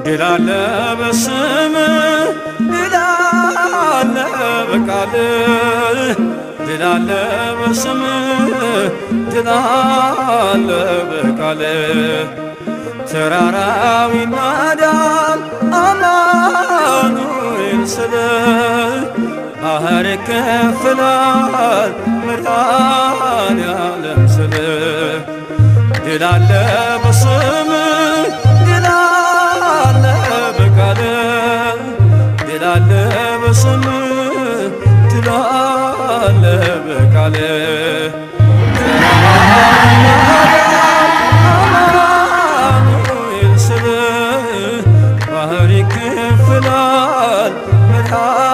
ድል አለ በስምህ፣ ድል አለ በቃልህ፣ ድል አለ በስምህ፣ ድል አለ በቃልህ። ተራራው ይናዳል አማኑኤል ስልህ፣ ባህር ይከፈላል መድኃኔዓለም ስልህ። ድል አለ በስምህ፣ ድል አለ በቃልህ፣ ድል አለ በስምህ፣ ድል አለ በቃልህ። አማኑኤል ስልህ፣ ባህር ይከፈላል መድኃኔዓለም